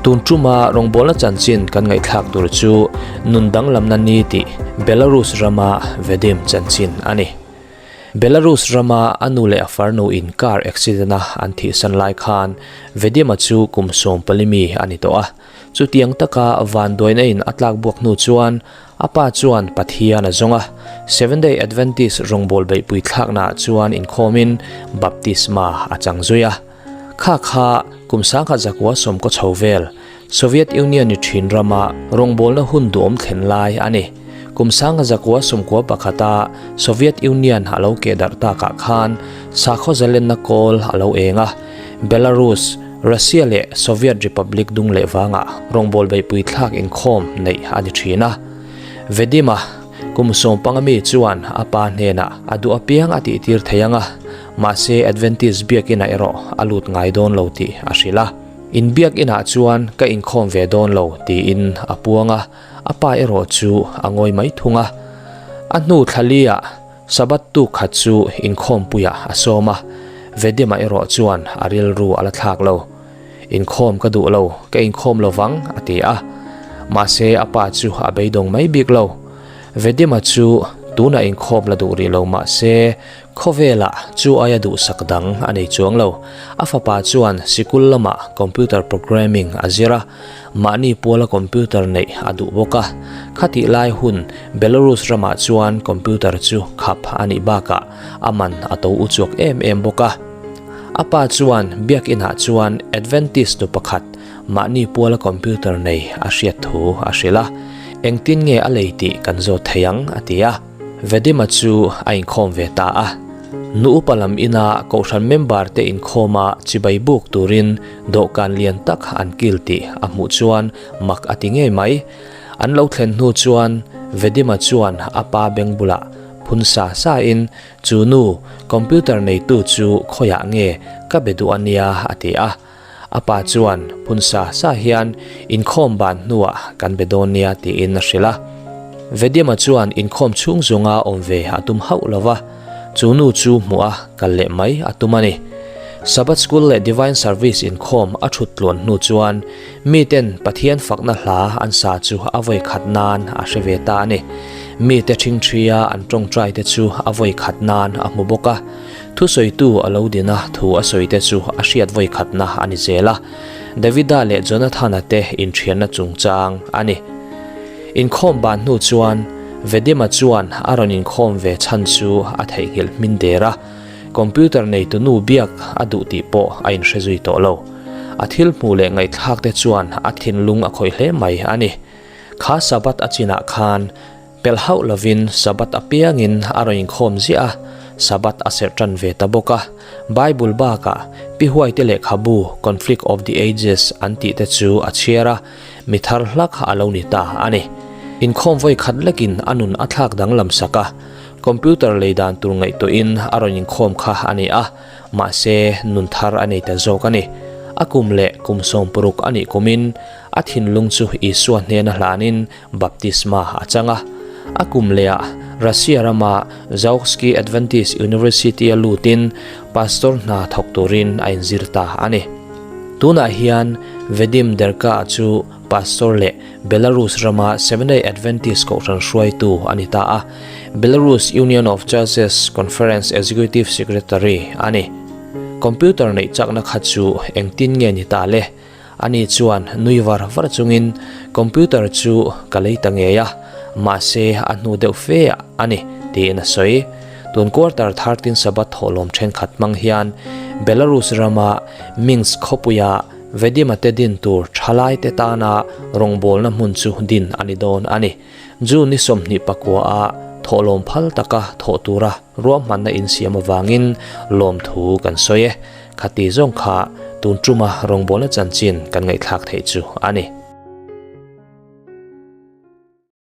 Tun tuma rawngbawlna chanchin kan ngaihthlak tur chu nun danglamna ni tih Belarus rama Vadim chanchin a ni. Belarus rama a nu leh a farnu in car accident a an thihsan lai khan Vadim-a chu kum 14 mi a ni tawh a. Chutiang taka vanduaina in a tlak buak hnu chuan a pa chuan Pathian a zawng a, Seventh-day Adventist rawngbâwl beihpui thlâknaah chuan inkhâwmin baptisma a chang zui a. Kha kha kum 1990 chho vel Soviet Union ni ṭhin rama rawngbâwlna hun duhawm thlen lai a ni. Kum 1991 a Soviet Union a lo keh darh tâkah khân sakhaw zalenna kawl a lo êng a, Belarus, Russia leh Soviet Republic dung leh vangah rawngbâwl beihpui thlâk inkhâwm neih a ni ṭhîn a. Vadim-a kum sawmpanga mi chuan a pa hnênah a duh apiang a tihtîr thei ang a, mahse Adventist biakinah erawh a lût ngai dâwn lo tih a hrilh a. In biakinah chuan ka inkhâwm ve dâwn lo tiin a puang a, a pa erawh chu a ngawi mai thung a. A hnu thla li-ah Sabbath tuk khat chu inkhawmpuiah a sawm a, Vadim-a erawh chuan a rilru a la thlak lo. Inkhawm ka duh lo, ka inkhawm lo vang, a ti a. Mahse a pa chu a beidawng mai bik lo. Vadim-a chu tunah inkhawm la duh rih lo mahse khawvelah chu aia duhsak dang a nei chuang lo. A fapa chuan sikul lamah computer programming a zir a, Mahni puala computer neih a duh bawk a, khatih lai hun Belarus ramah chuan computer chu khap a nih bakah a man a to u chuak em em bawk a. A pa chuan biakinah chuan Adventist nu pakhat mahni puala computer nei a hriat thu a hrilh a, engtin nge a lei tih kan zawt thei ang a ti a. Vadim-a chu a inkhawm ve ta a. Nu upa lam ina kohhran member te inkhawma chibai buk turin dawhkan lian tak an kil tih a hmuh chuan mak a ti ngei mai. An lo thlen hnu chuan Vadim-a chuan a pa beng bulah phun sa sa in, Chu nu, computer neitu chu khawiah nge ka be duh a nia a ti a. A pa chuan phun sa sa hian inkhawm ban hnuah kan be dawn nia tiin a hrilh a. Vadim-a chuan inkhawm chhung zunga awm ve a tum hauh lo va, chu nu chu hmuh a kal leh mai a tum a ni. Sabbath School leh Divine Service inkhawm a thut tluan hnu chuan miten Pathian fakna hla an sa chu a vawi khat nan a hre ve ta a ni. Mite ṭhingṭhia an ṭawngṭaite chu a vawi khat nan a hmu bawk a. Thusawitu a lo din a, thu a sawi te chu a hriat vawi khatna a ni zel a. Davida leh Jonathana te inthianna chungchang a ni. Inkhawm ban hnu chuan Vadim-a chuan a rawn inkhawm ve chhan chu a theihnghilh hmin der a, computer neitu nu biak a duh tih pawh a inhre zui tawh lo. A thil hmuh leh ngaihthlak te chuan a thinlung a khawih hle mai a ni. Kha Sabbath a chinah khan Pelh hauh lovin Sabbath apiangin a rawn inkhawm ziah a, Sabbath a serh tan ve ta bawk a. Bible bakah Pi Huaite lehkhabu Conflict of the Ages an tih te chu a chhiar a, mi thar hlak a lo ni ta a ni. Inkhawm vawi khat lekin a nun a thlak danglam sak a, computer lei dan tur ngaihtuahin a rawn inkhawm kha a ni a, mahse nun thar a nei ta zawk a ni. A kum leh kum 60 a nih kumin a thinlung chu Isua hnena hlanin Baptisma a chang a. A kum lehah Russia rama Zauksky Adventist University-a lutin pastor hna thawk turin a inzir ta a ni. Tunah hian Vadim Derka chu pastor leh Belarus rama Seventh-day Adventist kohhran hruaitu a ni ta a, Belarus Union of Churches Conference Executive Secretary a ni. Computer neih chakna kha chu engtin nge ni ta le? Ani chuan nui var var chungin computer chu ka lei ta ngei a, mahse a hnu deuh fe ah a ni tiin a sawi. Tun quarter 13 Sabbath thawhlawm thenkhat hmang hian Belarus rama Minsk khawpuia Vadim-a te din tur thalai te tana rawngbawlna hmun chu din a ni dawn a ni. June ni 29 ah thawhlawm phal taka thawh tura ruahmanna insiam avangin lawmthu kan sawi e. Khati zawng kha tun tuma rawngbawlna chanchin kan ngaihthlak theih chu a ni.